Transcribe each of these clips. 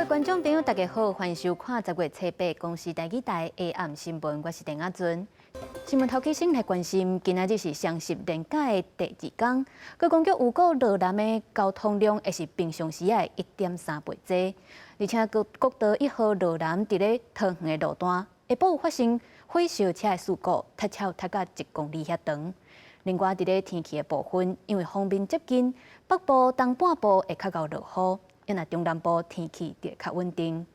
位觀眾朋友，大家好，歡迎收看10月7日公視台語台下暗新聞，我是鄧阿尊。新聞頭起先來關心，今仔日是雙十連假的第二工，觀光局預估羅南的交通量會是平常時的1.3倍濟，而且國道1號羅南佇咧桃園的路段，下晡有發生火燒車的事故，塞車塞到1公里遐長。另外，佇咧天氣的部分，因為鋒面接近，北部、東半部會較𠢕落雨，啊若中南部天氣就會較穩定。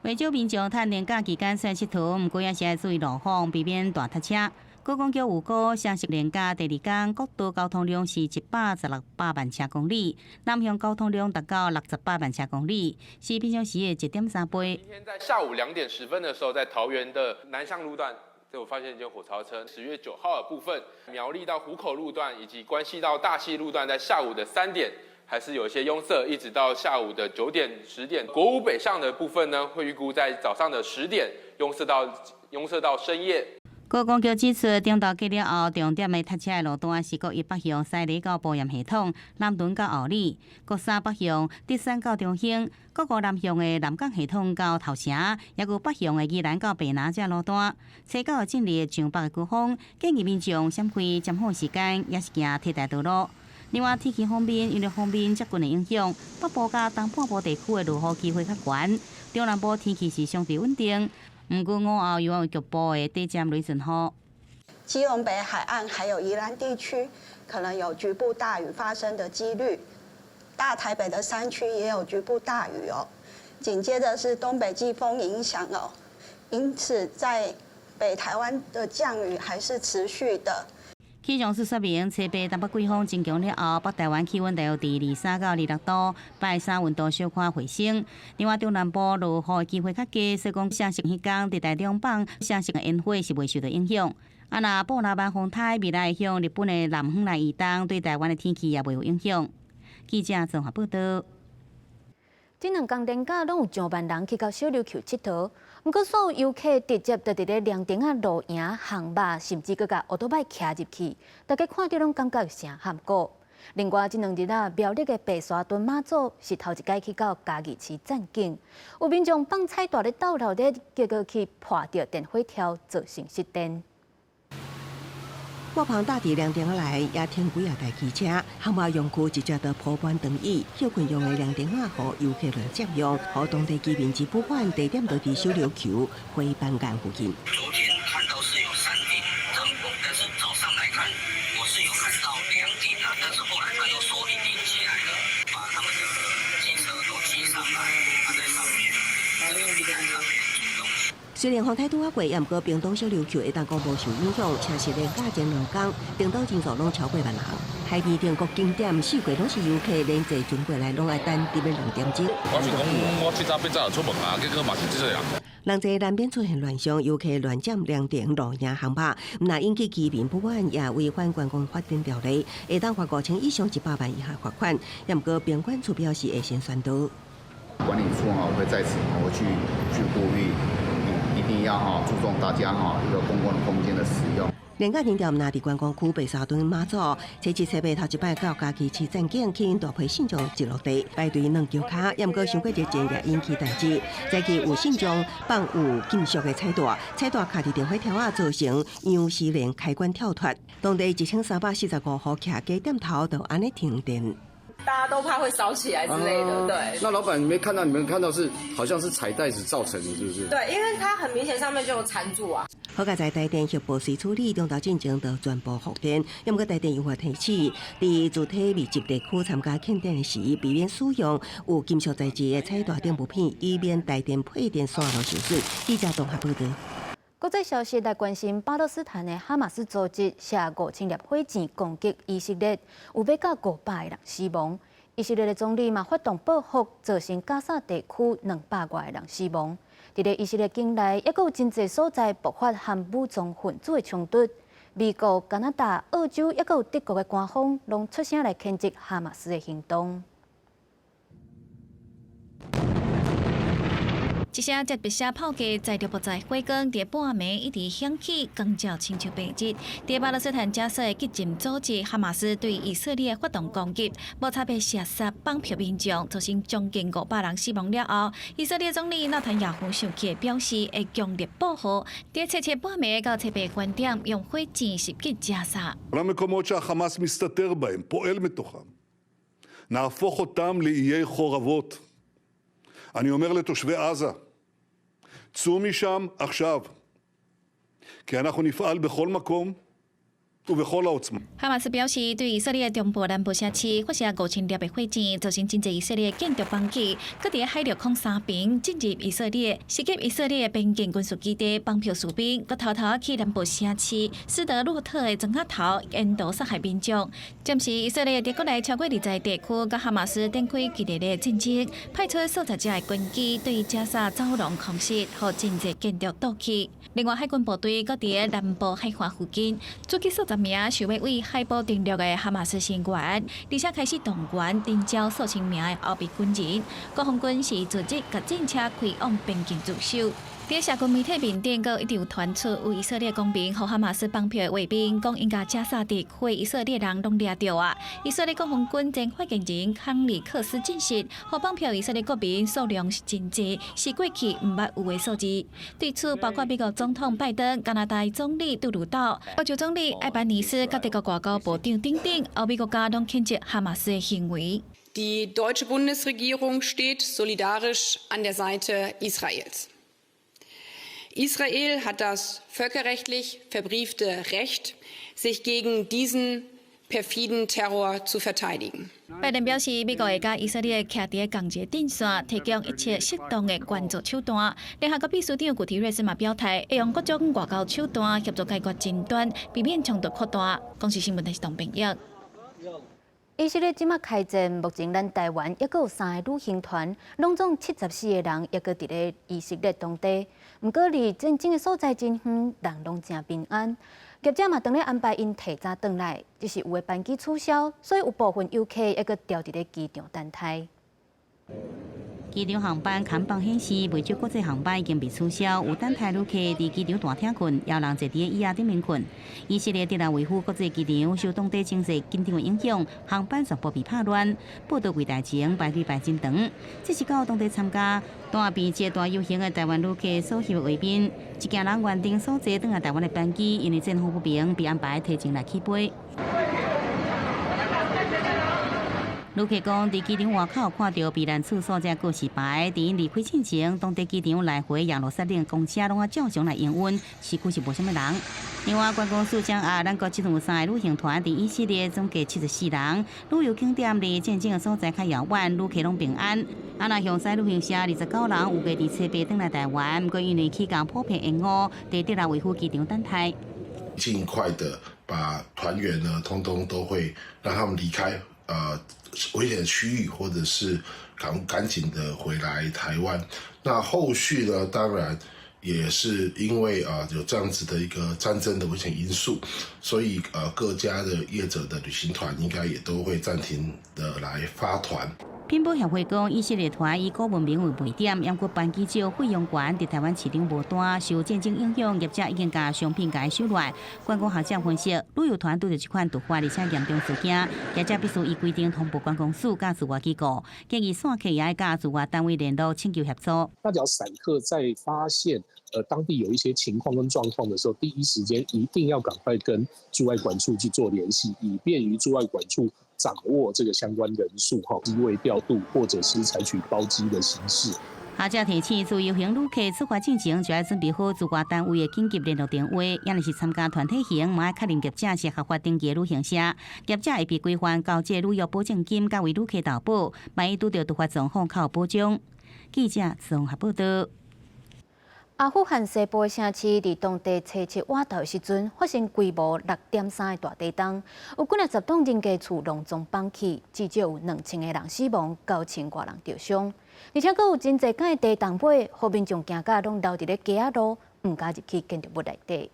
袂少民眾趁連假期間出去𨑨迌，毋過也是愛注意路況，避免大塞車。觀光局預估，雙十連假第二工，國道交通量是116百萬車公里，南向交通量達到68萬車公里，是平常時的1.3倍。今天在下午2點10分的時候，在桃園的南向路段，就發現一件火燒車。10月9號的部分，苗栗到湖口路段以及關溪到大溪路段，在下午的3點，還是有一些擁塞，一直到下午的9點、10點。國五北向的部分呢，會預估在早上的十點擁塞到深夜。觀光局指出，中晝過了後，重點的塞車的路段是國一北向西里到埔鹽系統、南屯到后里；國三北向竹山到中興；國五南向的南港系統到頭城，抑閣北向的宜蘭到白林這路段。初九進入上北的高峰，建議民眾閃開尖峰時間，抑是行替代道路。另外，天氣方面，因為鋒面接近的影響，北部佮東半部地區的落雨機會較懸。中南部天氣是相對穩定，毋過午後猶有局部的短暫雷陣雨。基隆北海岸還有宜蘭地區可能有局部大雨發生的幾率，大台北的山區也有局部大雨哦。緊接着是東北季風影響哦，因此在北台灣的降雨還是持續的。氣象署說明，初八東北季風增強了後，北台灣氣溫大約佇23到26度，拜三溫度小可回升。另外，中南部落雨的機會較低，所以講雙十彼工佇台中放雙十的煙火是袂受到影響。啊，若布拉灣風颱未來向日本的南方來移動，對台灣的天氣也袂有影響。記者綜合報道。這兩工連假攏有上萬人去到小琉球𨑨迌，毋過所有遊客直接就佇咧涼亭仔露營、烘肉，甚至閣共歐多拜騎入去，大家看著攏感覺誠譀古。另外，這兩日啊，苗栗的白沙屯媽祖是頭一擺去到嘉義市站景，有民眾放彩帶咧鬥鬧咧，結果去破著電火柱，造成失電。割棚搭佇涼亭仔內，也停幾仔台機車，烘肉用具直接就鋪滿長椅，歇睏用的涼亭仔予遊客來佔用，予當地居民真不滿，地點就佇小琉球花斑岩附近。昨天看到是有三頂帳篷，但是早上來看，我是有看到兩頂啊，但是後來他又說一頂起來了，把他們的機車都騎上來，他在上面這個平台上面煮東西。雖然風颱拄仔過，也毋過屏東小琉球會當講無受影響，雙十連假前兩工，登島人數攏超過萬人。海邊頂各景點四界攏是遊客，連坐船過來攏愛等佇欲2點鐘。我是講，我七早八早就出門啊，結果嘛是這濟人。人濟難免出現亂象，遊客亂佔涼亭露營烘肉，毋但引起居民不滿，也違反觀光發展條例，會當罰5000以上100萬以下罰款。也毋過，邊管處表示會先宣導。管理處哈會在此我去呼籲，一定要哈注重大家哈一個公共空間的使用。連假頂點，若佇觀光區白沙屯媽祖，初七初八頭一擺到嘉義市站景，吸引大批信眾擠落地排隊軟轎跤，也毋過傷過熱情也引起代誌。早起有信眾放有金屬的彩帶，彩帶卡佇電火柱仔，造成楊絲連開關跳脫。當地1345戶徛家店頭就按呢停電。大家都怕會燒起來之類的，對。那老闆，你沒看到？你們看到是好像是彩帶子造成的，是不是？對，因為它很明顯上面就有纏住啊。好佳哉台電協報隨處理，中晝進前就全部復電。毋過台電有法提醒，佇主體密集地區參加慶典時，避免使用有金屬材質的彩帶等物品，以免台電配電線路受損。記者綜合報道。國際消息來關心，巴勒斯坦的哈馬斯組織射5000粒火箭攻擊以色列，有欲到500個人死亡。以色列的總理嘛發動報復，造成加薩地區200外個人死亡。佇咧以色列境內，抑閣有真濟所在爆發和武裝分子的衝突。美國、加拿大、澳洲，抑閣有德國的官方，攏出聲來譴責哈馬斯的行動。一聲捷白色炮架載著爆炸火光，佇半暝一直響起，光照親像白日。佇巴勒斯坦加沙的激進組織哈馬斯對以色列發動攻擊，無差別射殺綁票民眾，造成將近500人死亡了後，以色列總理納坦雅胡生氣表示會強力報復。佇初七半暝到初八懸點，用火箭襲擊加沙。 המקומות שהחמאס מסתתר בהם, פועל מתוכם. נהפוך אותם לאיי חורבות. אני אומר לתושבי עזה, צאו משם עכשיו, כי אנחנו נפעל בכל מקום ובכל העוצמה. 哈馬斯表示，對以色列中部南部城市發射5000粒的火箭，造成真濟以色列建築崩毀，閣佇海陸空三邊進入以色列，襲擊以色列邊境軍事基地，綁票士兵，閣偷偷去南部城市斯德洛特的莊仔頭，沿途殺害民眾。暫時以色列佇國內超過20個地區，佮哈馬斯展開激烈的戰爭，派出數十架的軍機對加沙走廊空襲，予真濟建築倒去。另外，海軍部隊閣佇南部海岸附近，處決數十名想欲對海堡登陸的哈馬斯成員，而且開始動員徵召數千名的後備軍人。國防軍是組織共戰車開往邊境駐守。佇社群媒體面頂，閣一直有傳出有以色列公民予哈馬斯綁票的畫面，講𪜶共加沙地區以色列人攏掠著啊！以色列國防軍前發言人康里克斯證實，予綁票以色列國民數量是真濟，是過去毋捌有的數字。對此，包括美國總統拜登、加拿大總理杜魯道、澳洲總理艾班尼斯、佮德國外交部長等等，歐美國家攏譴責哈馬斯的行為。 Die deutsche Bundesregierung steht solidarisch an der Seite Israels. Israel hat das völkerrechtlich verbriefte Recht, sich gegen diesen perfiden Terror zu verteidigen. 拜登表示，美國會佮以色列徛佇仝一個陣線，提供一切適當的援助手段。聯合國秘書長古提瑞斯嘛表態，會用各種外交手段協助解決爭端，避免衝突擴大。公視新聞電視董編譯。以色列這馬開戰，目前咱台灣抑閣有三个旅行團，攏總74個人，抑閣佇咧以色列當地。毋過離戰爭的所在真遠，人攏誠平安。業者嘛當咧安排𪜶提早轉來，只是有的班機取消，所以有部分遊客抑閣牢佇咧機場等待。機場航班看板顯示，袂少國際航班已經被取消，有等待旅客佇機場大廳睏，也有人坐佇椅仔頂面睏。以色列特拉維夫國際機場受當地情勢緊張的影響，航班全部被拍亂，報到櫃台前排隊排真長。這是到當地參加大變節大遊行的台灣旅客所翕的畫面。一行人原定所坐轉來台灣的班機，因為戰況不明，被安排提前來起飛。旅客講，佇機場外口看著避難處所這告示牌，佇𪜶離開進前，當地機場來回耶路撒冷公車攏愛照常來營運，市區是無啥物人。另外，觀光署掌握，咱國這陣有三個旅行團佇以色列，總計74人。旅遊景點離戰爭的所在較遙遠，旅客攏平安。啊，若向西旅行社29人預計佇初八轉來台灣，毋過因為起工普遍延誤，佇特拉維夫機場等待。盡快的把團員呢，通通都會讓他們離開危險的區域，或者是趕趕緊的回來台灣。那後續呢，當然也是因為啊有這樣子的一個戰爭的危險因素，所以各家的業者的旅行團應該也都會暫停的來發團。品保協會講，以色列團以古文明為賣點，毋過班機少、費用懸，佇台灣市場無單，受戰爭影響，業者已經共商品共收來。觀光學者分析，旅遊團拄著這款突發而且嚴重事件，業者必須依規定通報觀光署佮駐外機構，建議散客也愛佮駐外單位聯絡，請求協助。那只要散客在發現當地有一些情況跟狀況的時候，第一時間一定要趕快跟駐外館處去做聯繫，以便於駐外館處掌握這個相關人數，哈，機位調度或者是採取包機的形式。學者提醒，自由行旅客出發進前就愛準備好駐外單位的緊急聯絡電話，抑若是參加團體行，嘛愛確認業者是合法登記的旅行社，業者會被規範交這旅遊保證金，佮為旅客投保，萬一拄著突發狀況較有保障。記者綜合報道。阿富汗西部的城市佇當地初七晚晝的時陣，發生規模6.3的大地動，有幾若十棟人家厝攏總崩去，至少有2000個人死亡，9000外人著傷。而且閣有真濟間的地動尾，予民眾驚甲攏留佇咧街仔路，毋敢入去建築物內底。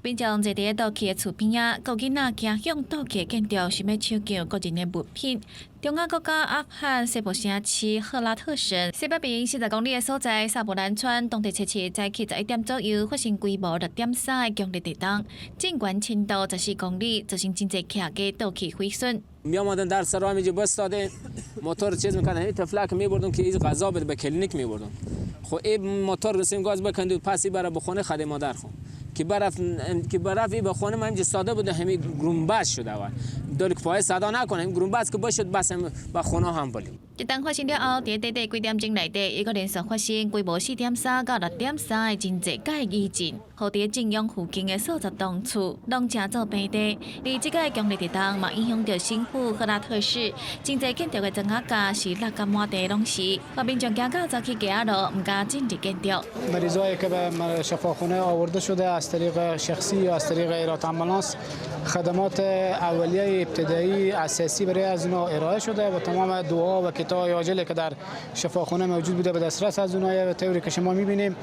民眾坐佇咧倒去的厝邊仔，閣有囡仔驚向倒去的建築，想欲搶救個人的物品。中亞國家阿富汗西部城市赫拉特省西北邊40公里的所在，薩布蘭村，當地初七早起11點左右發生規模6.3的強烈地動，震源深度14公里，造成真濟徛家倒去毀損。 میامدن در سر همینجا بستاده موتور چیز میکردن این طفلک میبردم که این غذا بده به کلینیک میبردم خب این موتور رسیم گاز بکند و پسی برای بخونه خود مادر خو که برف که برف به خونه من اینجا ساده بوده همین گرومبز شده اول دل پای صدا نکنه این گرومبز که باشد بس به خونه هم بولیم 這當發生了後，佇短短幾點鐘內底，伊閣連續發生規模4.3到6.3的真濟擺餘震，予佇震央附近的數十棟厝攏成做平地。而這個強烈地動嘛，影響著省府赫拉特市，真濟建築的磚仔架是落甲滿地攏是，予民眾驚到走去街仔路，毋敢進入建築。 مریضایی که به شفاخانه آورده شده از طریق شخصی یا از طریق ایرات آمبولانس خدمات اولیه ابتدایی اساسی برای از اونها ارائه شده و تمام دوا و کیت های عاجلی که در شفاخانه موجود بوده به دسترس از اونها و طوری که شما میبینیم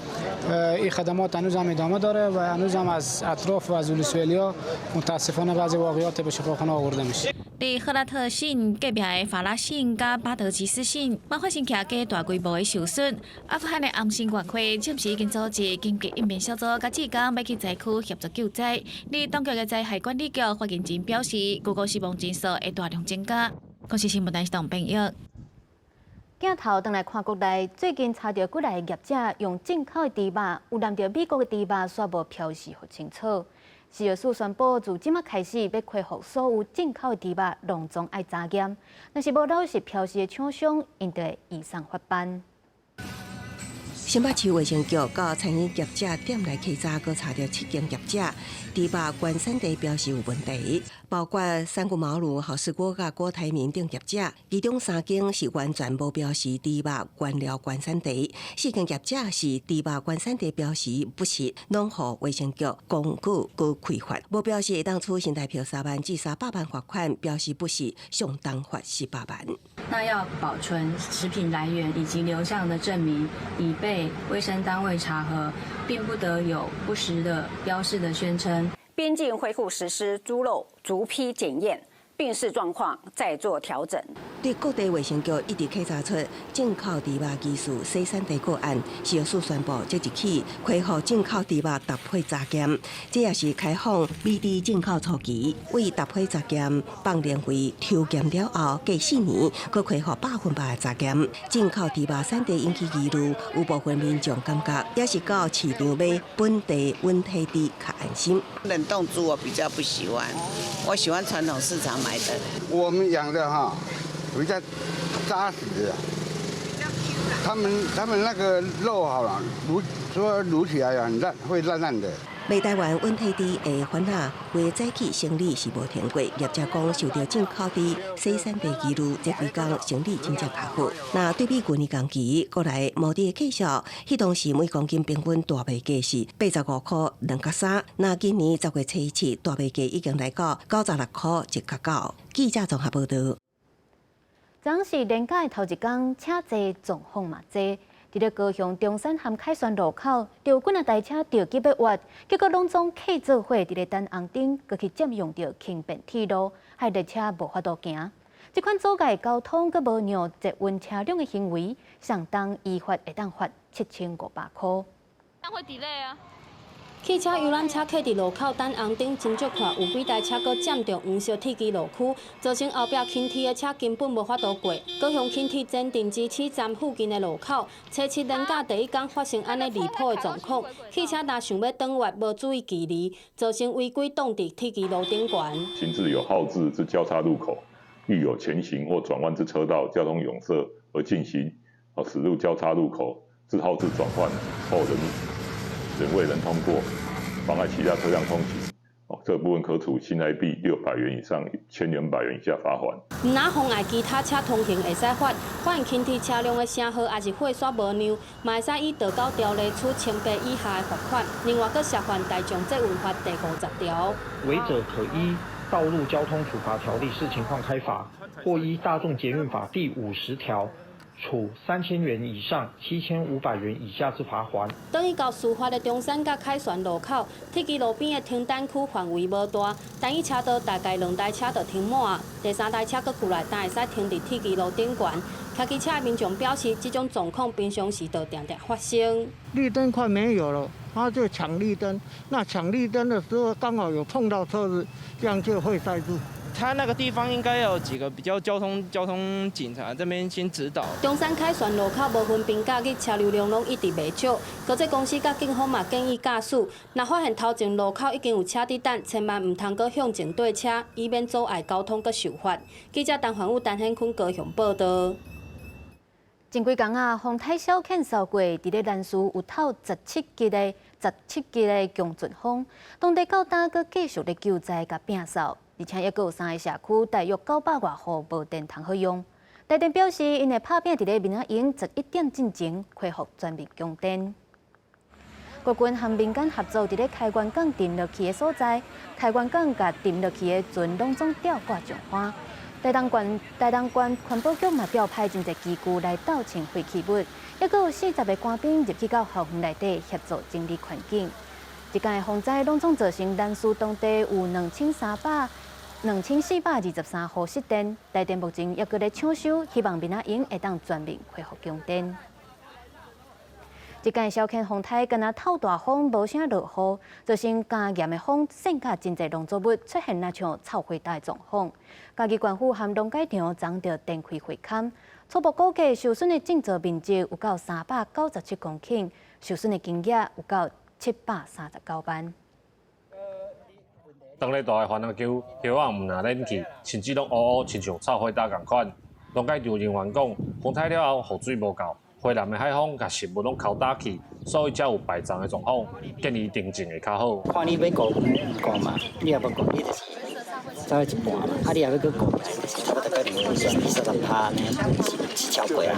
این خدمات هنوز هم ادامه داره و هنوز هم از اطراف و از ولسوالیا متاسفانه بعضی واقعیات به شفاخانه آورده میشه. 佇赫拉特省隔壁的法拉省佮巴德吉斯省，嘛發生徛家大規模的受損。阿富汗的紅新月會暫時已經組織緊急應變小組，佮志工欲去災區協助救災。而當局的災害管理局發言人表示，預估死亡人數會大量增加。公視新聞台董編譯。鏡頭轉來看國內，最近查著幾个業者用進口的豬肉，有攕著美國的豬肉，煞無標示予清楚。食藥署宣布，自這馬開始欲恢復所有進口的豬肉，攏總愛查驗。若是無老實標示的廠商，𪜶就會移送法辦。新北市衛生局佮餐飲業者店內稽查，閣查著七間業者豬肉原產地標示有問題，包括三顧茅廬、好市鍋佮郭台銘等業者，其中三間是完全無標示豬肉原料原產地，四間業者是豬肉原產地標示不實，攏予衛生局公告閣開罰，無標示會當處新台幣3萬至300萬罰款，標示不實相當罰18萬。那要保存食品來源以及流向的證明，以備衛生單位查核，並不得有不實的標示的宣稱。邊境恢復實施豬肉逐批檢驗，並視狀況再做調整。對各地衛生局一直稽查出進口豬肉疑似洗產地個案，食藥署宣布即日起恢復進口豬肉逐批查驗，這也是開放美豬進口初期，為逐批查驗放年費抽檢了後，隔4年閣恢復100%的查驗。進口豬肉產地引起疑慮，有部分民眾感覺也是到市場買本地溫體豬較安心。冷凍豬我比較不喜歡，我喜歡傳統市場買的。我們養的哈比較紮實，他們那個肉好了，滷說滷起來很爛，會爛爛的。賣台灣溫體豬的煩惱，為早起生理是無停過。業者講受著進口豬洗產地疑慮，這幾工生理真正較好。若對比舊年同期，國內毛豬的價數，彼當時每公斤平均大賣價是85塊2角3，若今年10月初7，大賣價已經來到96塊1角9。記者綜合報導。昨是連假的頭一工，車濟狀況嘛濟。佇咧高雄中山和凱旋路口，就有幾若台車著急欲越，結果攏總客做伙佇咧等紅燈，閣去佔用著輕便鐵路，害列車無法度行。這款阻礙交通，閣無讓捷運車輛的行為，相當依法會當罰7500塊。會 delay 啊！汽車遊覽車停佇路口等紅燈，真少看有幾台車閣佔著黃色鐵枝路區，造成後壁輕鐵的車根本無法度過。高雄輕鐵前鎮支起站附近的路口，初七連假第一工發生按呢離譜的狀況，汽車若想欲轉彎，無注意距離，造成違規擋佇鐵枝路頂懸。行至有號誌之交叉路口，遇有前行或轉彎之車道，交通壅塞而進行駛入交叉路口之號誌轉換後仍未能通過，妨礙其他車輛通行，哦，這個部分可處新台幣600元以上1200元以下罰鍰。毋但妨礙其他車通行會使罰，發現輕鐵車輛的聲號抑是貨煞無讓，嘛會使依道交條例處千倍以下的罰款。另外，閣涉犯大眾捷運法第50條。違者可依道路交通處罰條例視情況開罰，或依大眾捷運法第50條。處3000元以上7500元以下之罰鍰。轉去到事發的中山佮凱旋路口，鐵支路邊的停等區範圍無大，單一車道大概兩台車就停滿，第三台車閣過來，才會使停佇鐵支路頂懸。騎機車的民眾表示，這種狀況平常時就定定發生。綠燈快沒有了，他就搶綠燈，那搶綠燈的時候剛好有碰到車子，這樣就會塞住。他那個地方應該有幾個比較交通警察這邊先指導。中山凱旋路口無分平假日，車流量攏一直袂少。高鐵公司佮警方嘛建議駕駛，若發現頭前路口已經有車佇等，千萬毋通閣向前對車，以免阻礙交通閣受罰。記者陳環武、陳顯坤高雄報導。前幾工啊，風台小犬掃過，佇咧蘭嶼有透17級的強陣風，當地到今閣繼續咧救災佮摒掃，而且猶閣有三个社區大約900外戶無電通好用。台電表示，𪜶會拍拚佇咧明仔載11點進前恢復全面供電。國軍和民間合作，佇咧開元港沉落去的所在，開元港共沉落去的船攏總吊掛上帆。台東縣環保局嘛調派真濟機具來鬥清廢棄物，猶閣有40個官兵入去到校園內底協助整理環境。這擺的風災攏總造成蘭嶼當地有2423戶失電。台電目前猶閣咧搶修，希望明仔載會當全面恢復供電。這擺小犬風台敢若透大風，無啥落雨，造成加嚴的風，扇甲真濟農作物出現若像臭火焦的狀況。嘉義縣府和農改場昨就展開會勘，初步估計受損的種植面積有夠397公頃，受損的金額有夠739萬。當咧大的番仔丘，葉仔毋但冷去，甚至攏烏烏，親像臭火焦仝款。農改場人員講，風台了後雨水無夠。回南的海風共食物攏剾打去，所以才有敗長的狀況。建議停種會較好。看你欲顧毋顧嘛，你若無顧，你就是走去一半嘛。啊，你若欲閣顧，就是差不多閣20、30%呢，是超過啊。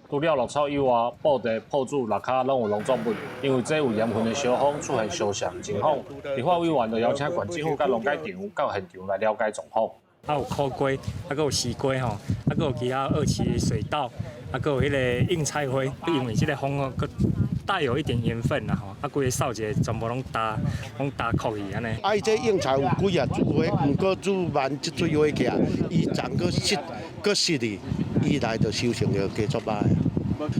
除了牧草以外，布袋、朴子、蚋跤攏有農作物，因為這有鹽分的燒風出現燒傷情況，立法委員就邀請縣政府佮農改場到現場來了解狀況。啊有苦瓜，啊閣有西瓜吼，啊閣有其他二期水稻。啊，閣有彼个硬菜花，因為這個風哦，閣帶有一點鹽分啦吼，啊，規个掃一下，全部攏焦，攏焦枯去按呢。啊，伊這應菜有幾啊株花，毋過煮慢這水花起來，伊長閣實閣實哩，伊來就收成就加足歹，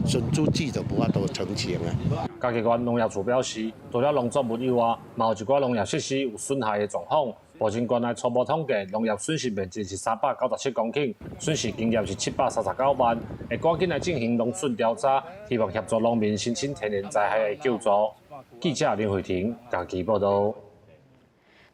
純煮籽就無法度成型啊。嘉義縣農業處表示，除了農作物以外，嘛有一寡農業設施有損害的狀況。目前縣內初步統計，農業損失面積是397公頃，損失金額是739萬，會趕緊來進行農損調查，希望協助農民申請天然災害的救助。記者林慧婷嘉義報導。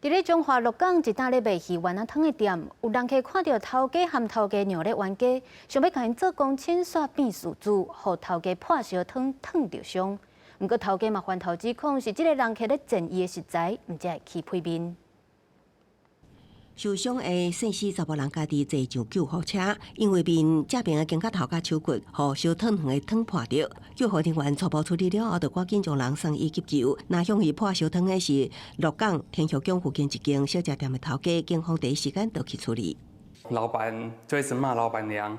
佇咧彰化鹿港一間咧賣魚丸仔湯的店，有人客看著頭家和頭家娘咧冤家，想欲共𪜶做公親，煞變事主，予頭家潑燒湯燙著傷。毋過頭家嘛反頭指控是這个人客咧賤伊的食材，毋才會起屁面。受傷的姓氏查埔人家己坐上救護車，因為面正邊的肩胛頭佮手骨，予燒燙遠的湯潑著。救護人員初步處理了後，就趕緊將人送醫急救。若向伊潑燒湯的是鹿港天后宮附近一間小食店的頭家，警方第一時間就去處理。老闆就一直罵老闆娘，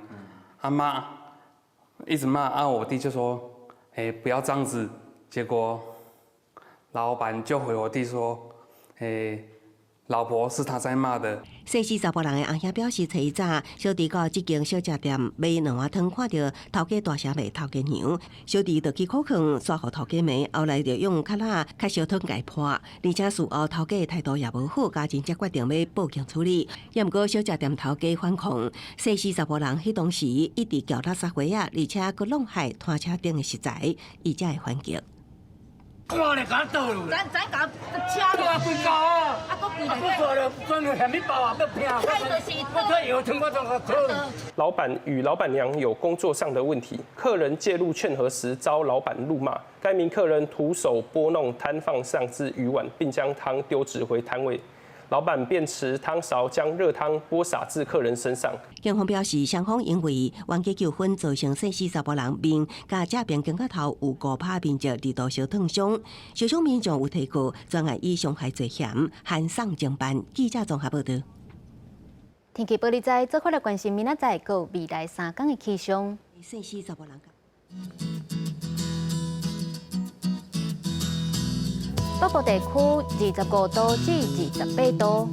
啊罵，一直罵，啊我弟就說，欸，不要這樣子。結果老闆就回我弟說，欸。老婆是他在罵的。姓氏查埔人的阿兄表示，初一早小弟到這間小食店買兩碗湯，看著頭家大聲罵頭家娘，小弟就去苦勸，煞予頭家罵，後來就用較辣較燒湯共潑，而且事後頭家的態度也無好，家人才決定欲報警處理。也毋過小食店頭家反控，姓氏查埔人彼當時一直撬垃圾貨仔，而且閣弄害攤車頂的食材，伊才會反擊。看咧，共倒落。咱咱共車啊，規高啊！啊，閣規專門蝦米包啊，欲拼。我睇藥湯我都較老闆與老闆娘有工作上的問題，客人介入勸和時遭老闆怒罵。該名客人徒手撥弄攤放上之魚碗，並將湯丟擲回攤位。老闆便持湯勺將熱湯潑灑至客人身上。警方表示，雙方因為冤家糾紛造成姓氏查埔人面佮正邊肩胛頭有5趴面積二度燒燙傷，受傷民眾有提告，專案以傷害罪嫌函送偵辦。記者綜合報導。天氣報你知，做伙來關心明仔載閣未來3工的氣象。姓氏查某人。北部地區25度至28度。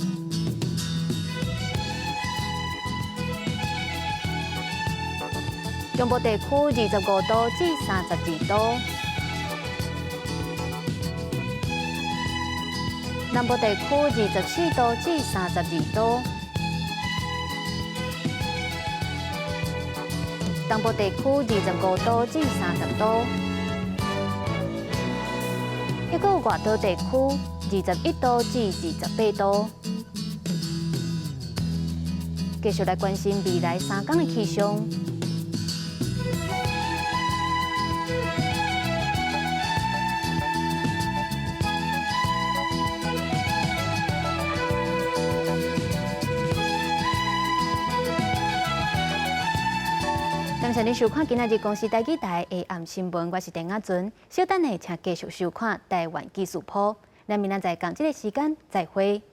中部地區25度至32度。南部地區24度至32度。東部地區25度至30度。一個外島地區21度至28度。繼續來關心未來3天的氣象。感謝您收看今仔日公視台語台下暗新聞，我是鄧亞尊。稍等下，請繼續收看台灣技術鋪。咱明仔載仝這个時間再會。